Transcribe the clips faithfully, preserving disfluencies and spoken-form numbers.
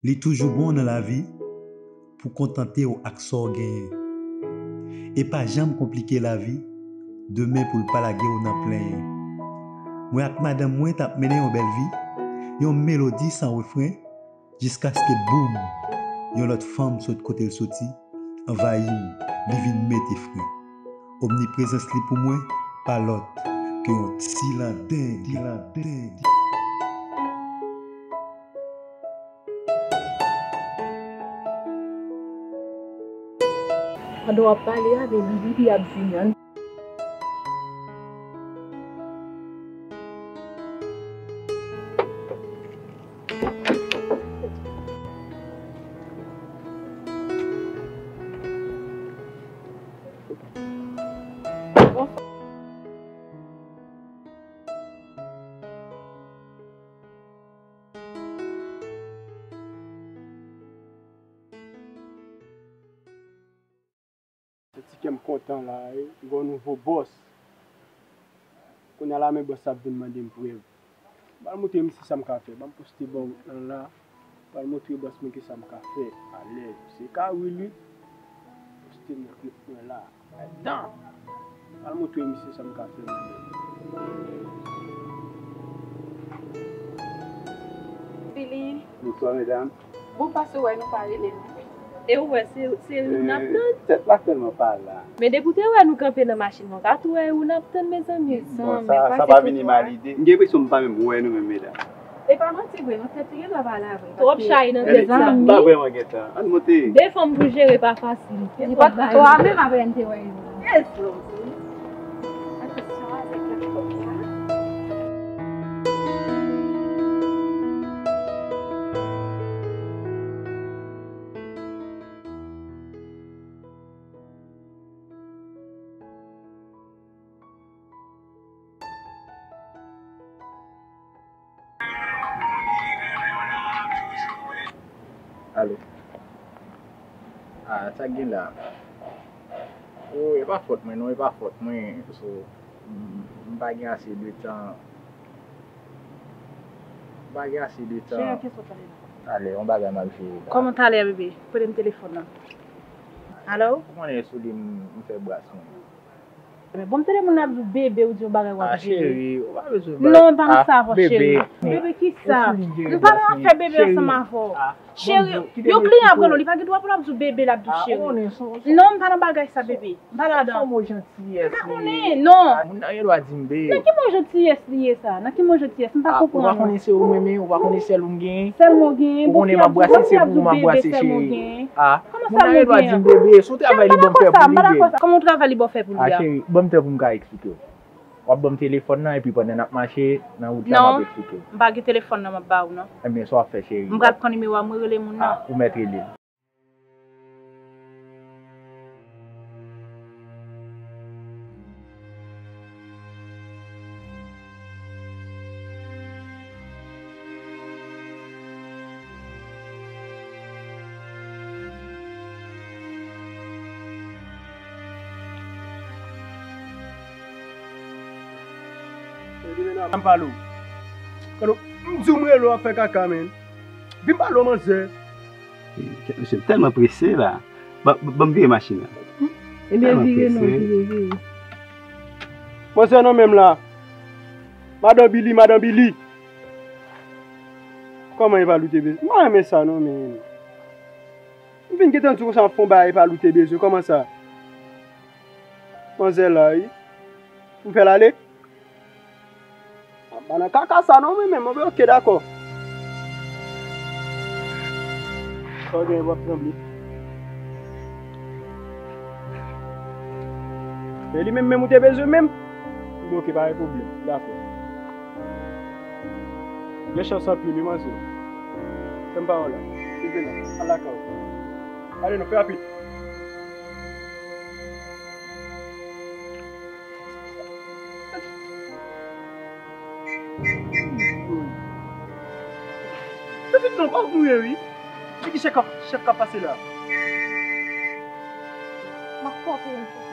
Li toujou bon nan lavi pou kontante w ak sa w genyen. E pa janm konplike lavi demen pou l pa lage w nan plenyen. Mwen ak madanm mwen t ap mennen yon bèl vi, yon melodi san refren, jiskaske boum! Yon lòt fanm sot kote l soti, anvayi m, li vin mete fren. Omniprezans li pou mwen pa lòt ke yon ti landeng. Ti landeng. Pandan w ap pale a, men li, li, li ap vini an. Santi kè m kontan la, wi. M gen yon nouvo bòs. Kounye a la, men bòs la ap vin mande m prèv. M pral montre misye sa m ka fè. Ban m poste ba w nan la. M pral montre bòs mwen kisa m ka fè. Alèz. Se ka wi, wi. Poste nan klip mwen la. Adan! Al montre misye sa m ka fè mwen menm. Billy. Bonswa, medam. Bon, paske w wè nou pa rele nou. E ou wè, se, se ou n ap tann. Tèt la tèlman pa la. Men depi w te wè nou kanpe nan machin nan, w ka tou wè ou n ap tann, mezanmi. Bon, sa, sa pa vini mal ide. M gen enpresyon m pa menm wè nou menm, medam. E pa manti vre, non, tèt li gen dwa pa la vre. Twòp chay nan tèt sa. M pa vrèman gen tan. Ann monte. De fanm pou jere pa fasil. Li pa t twa menm apre n te wè yo. Yes, Lord. Atansyon avèk laptop la. Alo. Ah, sa k gen la? Oh, e pa fòt mwen, non, e pa fòt mwen. So, m, m pa gen ase de tan. M pa gen ase de tan. Cheri, an kesyon talè la. Talè, yon bagay m ap jere la. Kòman talè, bebe? Prete m telefòn nan. Alo? Ou konnen sou li m, m fè bras mwen. Bon, m tande moun ap di w bebe, ou di yon bagay w ap jere. Ah, cheri, ou pa bezwen ba. Non, m pa nan sa avè w, cheri. Bebe kisa? M pa nan afè bebe ansanm avè w. Cheri, yon kliyan ap rele w, li pa gen dwa pou l ap di w bebe, l ap di w cheri. Non, m pa nan bagay sa, bebe. M pa ladan. M pa konnen, non. Moun nan gen dwa di m bebe. Nan ki mo jantiyès li ye sa? Nan ki mo jantiyès? M pa konprann. Ou pa konnen se ou m renmen, ou pa konnen sèl ou m genyen. Sèl mwen w genyen. Ou konnen m ap brase, se pou ou m ap brase, cheri. Ah, moun nan gen dwa di m bebe, se yon travay li ban m fè pou li, bebe. Kòman w travay li ban w fè pou li a? Ah, cheri, ban m tan pou m ka eksplike w. W ap ban m telefòn nan, epi pandan n ap mache nan wout la, m ap eksplike w. Non, m pa gen telefòn nan m ap ba ou, non. Ebyen, sa w ap fè, cheri? M pral pran nimewo a, mwen rele moun nan. Ah, ou mèt rele l. M pale w. Kado, m di w m rele w ap fè kaka, men. Vin pale w, manzè. Kèt mesye, m tèlman prese la. Ban, ban m vire machin nan. Ebyen, vire non, vire, vire. Manzè nan men m la. Madan Bili, madan Bili. Kòman Eva Lou te bezwen? M pa renmen sa non, men. M vin gentan di w konsa m ap fè yon bagay Eva Lou te bezwen. Kòman sa? Manzè la, wi. M fè l ale? M pa nan kaka sa non, mwen menm. Bon, oke, dakò. Sa w genyen, w ap tranble. Men li menm, menm ou te bezwen menm? Bon, oke, pa gen pwoblèm. Dakò. Gen chans anpil, wi, manzè. Fè m pawòl la. Rive la. Al lakay ou. Ale non, fè rapid. Pitit non, pa w touye wi. Men ki chèf k ap, chèf k ap pase la. M ap frape yon chèf.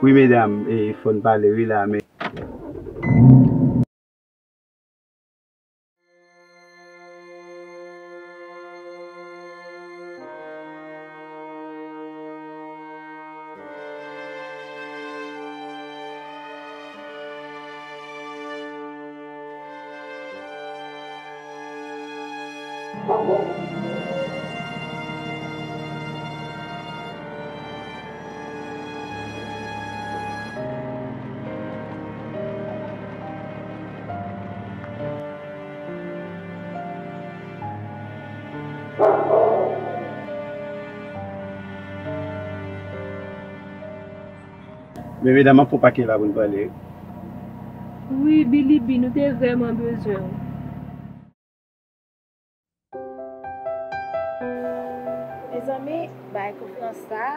Wi, medam, e, fò n pale, wi, la, men. Men medam, m ap pran pake la pou n pale. Wi, Bilibi, nou te vrèman bezwen w. Mezanmi, bay konferans sa a,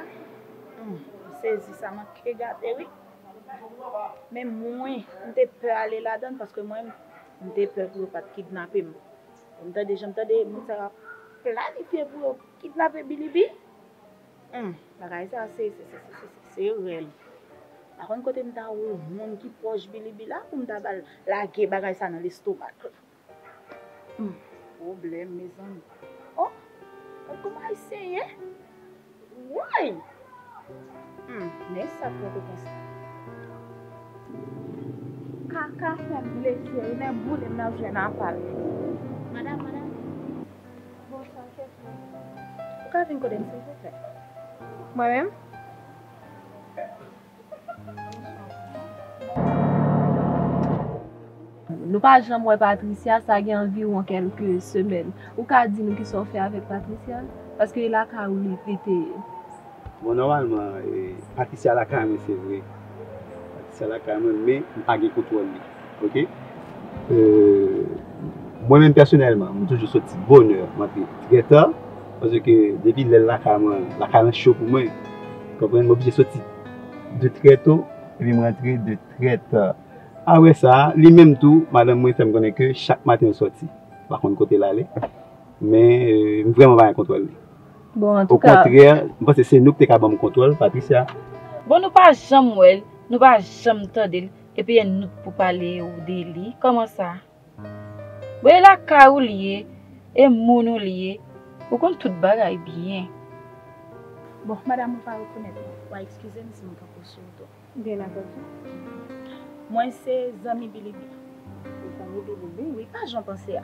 hmm, m sezi, sa manke gate, wi. Men mwen, m te pè ale ladan l paske mwen, m te pè pou yo pa t kidnape m. M tande jan m tande moun sa yo ap planifye pou yo kidnape Bilibi. Hmm, bagay sa se, se, se rèl. Pa konn kote m ta wè yon moun ki pwòch Bilibi la pou m ta ba l lage bagay sa nan lestomak l. Hmm, pwoblèm, mezanmi. Oh, gad kòman Ayisyen ye. Woy! Hmm, men sa pran konpranse. Kaka fè m blese, wi, men boule m nan jwe nan apal. Madam, madam. Bonswa, chèf. Ou ka vin kote m, silvouplè? Mwen menm? Nou pa janm wè Patricia, sa gen anviwon kèlke semèn. Ou ka di nou kisa w fè avèk Patricia? Paske e lakay ou li rete ye. Bon, nòmalman, e, Patricia lakay mwen, se vre. Patricia lakay mwen, men m pa gen kontwòl li. Oke? E, mwen menm pèsonèlman, m toujou soti bonè, m antre trè ta, paske depi lè l lakay mwen, lakay lan cho pou mwen. Konprann? M oblije soti de trè to, epi m rantre de trè ta. Apre sa, li menm tou, madanm mwen fè m konnen ke chak maten l soti, pa konn kote l ale. Men, e, m vrèman pa gen kontwòl li. Bon, antouka. Okontrè, m panse se nou ki te ka ban m kontwòl, Patricia. Bon, nou pa janm wè l, nou pa janm tande l, epi e nou k pou pale w de li. Kòman sa? Bon, e lakay ou li ye, e moun ou li ye, ou konn tout bagay byen. Bon, madanm, ou pa rekonèt mwen. W a eskize m si mwen kanpe sou ou twòp. Byen antann. Mwen se zanmi Bilibi. Se zanmi Bilibi? Wi, pa jan w panse a.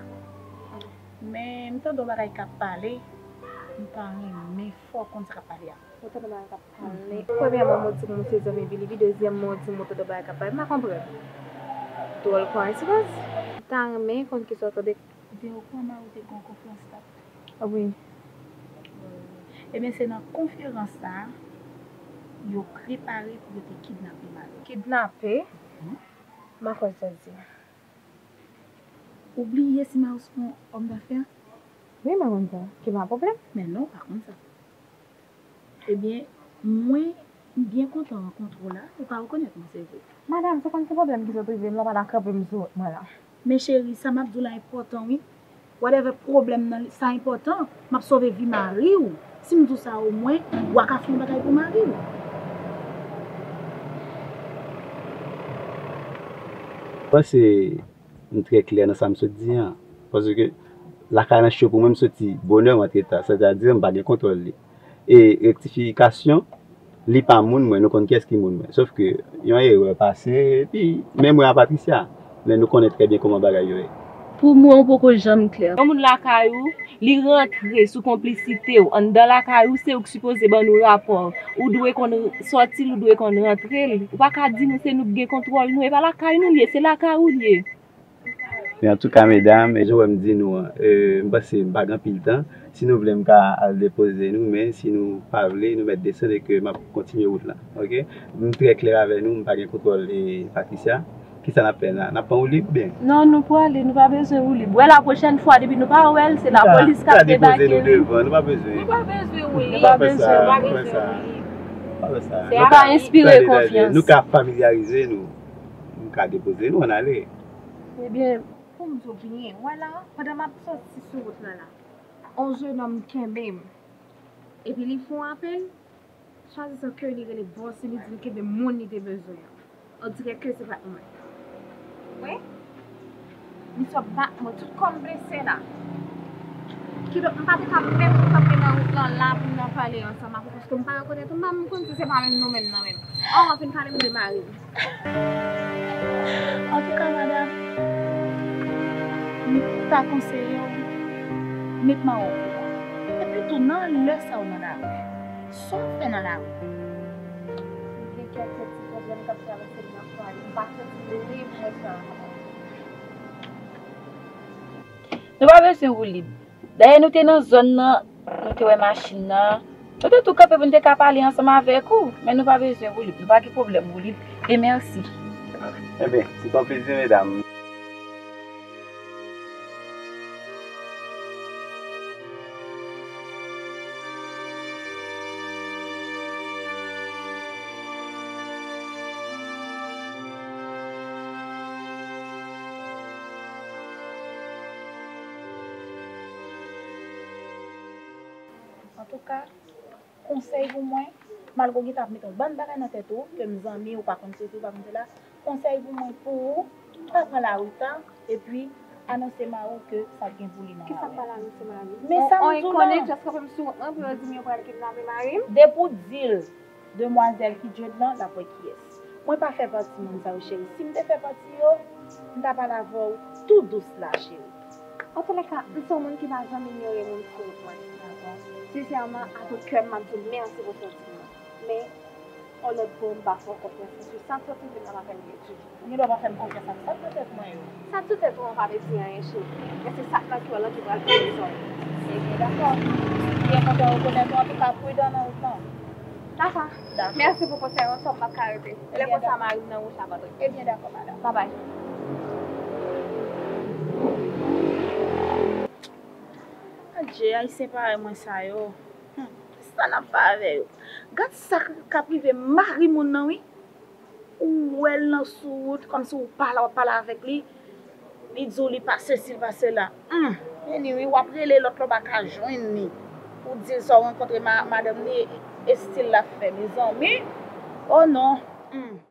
Men m tande yon bagay k ap pale, m ta renmen fò w konn sa k ap pale a. Ou tande bagay k ap pale. Premyèman, m di w se zanmi Bilibi, dezyèmman, w di m ou tande bagay k ap pale, m pa konprann. Dwòl koyensidans. M ta renmen konn kisa w tande. Ou te okouran mari w te gen yon konferans la? Wi. Ebyen, se nan konferans sa a, yo prepare pou yo te kidnape mari w. Kidnape? Mhm. M pa kwè sa w di. Ou bliye si mari w se yon òm dafè? Wi, mwen konn sa. Ki pa pwoblèm. Men non, ou pa konn sa. Ebyen, mwen, m byen kontan rankontre w la. Ou pa rekonèt mwen, se vre. Madanm, se konn ki pwoblèm ki sot rive m la, ou pa ta kanpe m sou wout mwen la. Men cheri, sa m ap di w la enpòtan, wi. Whatever pwoblèm nan, sa enpòtan. M ap sove vi mari w. Si m di w sa, omwen, w a ka fè yon bagay pou mari w. Panse m trè klè nan sa m sot di an. Paske lakay lan cho pou mwen, m soti bonè, m antre ta. Sètadi, m pa gen kontwòl li. E rektifikasyon, li pa moun mwen, nou konn kiyès ki moun mwen. Sòf ke yon erè pase, epi men mwen a Patricia, men nou konnen trè byen kòman bagay yo ye. Pou mwen, ou poko janm klè. Yon moun lakay ou, li rantre sou konplisite w. Anndan lakay ou, se ou k sipoze ban nou rapò. Ou dwe konn sòti l, ou dwe konn rantre l. Ou pa ka di nou se nou k gen kontwòl nou. E pa lakay nou l ye, se lakay ou l ye. Men antouka, medam, e jan w wè m di nou an, e, m panse m pa gen anpil tan. Si nou vle, m ka al depoze nou, men si nou pa vle, nou mèt desann e ke m ap kontinye wout lan. Oke? M trè klè avè nou, m pa gen kontwòl, e, Patricia. Kisa n ap fè la? N ap pran woulib oubyen? Non, nou prale, nou pa bezwen woulib. Wè la pwochèn fwa, depi nou pa wè l, se lapolis k ap debake li. Nou ka depoze nou devan, nou pa bezwen. Nou pa bezwen woulib. Nou pa bezwen, nou pa bezwen woulib. Nou pa fè sa. Nou ka enspire konfyans. Nou ka familyarize nou. Nou ka depoze nou, ann ale. Ebyen, pou m di w byen, wè la, pandan m ap soti sou wout lan la, on jenòm kenbe m. Epi li fè yon apèl, Swadizan ke li rele bòs li, li di li kenbe moun li te bezwen an. On dirè ke se pa t mwen. Wi. Misye ap bat mwen, tout kò m blese la. Kidonk, m pa te ka menm kanpe nan wout lan la pou n nan pale ansanm avè w, paske m pa rekonèt ou, m pa menm konn si se pa menm nou menm nan menm. Ò, w ap vin pale m de mari m. Antouka, madanm, m ta konseye w met mawo w kou. Epi tou, nan lè sa w nan lari, sa w fè nan lari? M gen kèk ti pwoblèm k ap travèse m nan fwaye m, m pa santi m lib mwen fè ansanm avè w. Nou pa bezwen woulib. Dayè, nou te nan zòn nan, nou te wè machin nan. Nou te tou kanpe pou n te ka pale ansanm avèk ou, men nou pa bezwen woulib. Nou pa gen pwoblèm woulib. E mèsi. Enben, se t on plezi, medam. Antouka, konsèy pou mwen, malgre w gentan ap met yon bann bagay nan tèt ou, ke m zanmi, ou pa konn sesi, ou pa konn sela, konsèy pou mwen pou ou, pa pran lari w tan, epi anonse mari w ke sa gen pou li nan lari. Kisa m pral anonse mari m? Men sa m di w la. Konnen, just kanpe m sou wout mwen pou yo di m yo pral kidnape mari m. Depi w di l demwazèl ki Jade lan, l ap wè kiyès. Mwen pa fè pati moun sa yo, cheri. Si m te fè pati yo, m ta pale avè w tou dous la, cheri. Antoulèka, m se yon moun ki pa janm inyore moun sou wout mwen. Sensèman, avèk kè m, m ap di w mèsi pou sòti m nan. Men, yon lòt bò, m pa fè w konfyans, paske sa k sòti m nan m ap fè l reyisi. Ou gen dwa pa fè m konfyans ak sa k nan tèt mwen yo. Sa k sou tèt ou an pa vle di anyen, cheri. Men se sa k nan kè w lan ki pral fè rezon. Ebyen, dakò. M byen kontan rekonèt ou, antouka, pridan nan wout lan. Dakò. Dakò. Mèsi pou konsèy ou, sòm m ap ka rete. Lè konsa, mari m nan wout la, m ap rete. Ebyen, dakò, madanm. Babay. Adje, Ayisyen parèy mwen sa yo. Hmm. Sa n ap fè avè yo? Gad sa k ap rive mari moun nan, wi. Ou wè l nan sou wout, kòmsi ou pale, w ap pale avèk li. Li di w li pa sesi, li pa sela. Humm. Anyway, w ap rele lòt la, w pa ka jwenn li. Ou di l sa w rankontre ma-, madanm li, e stil l ap fè, mezanmi. Oh non. Humm.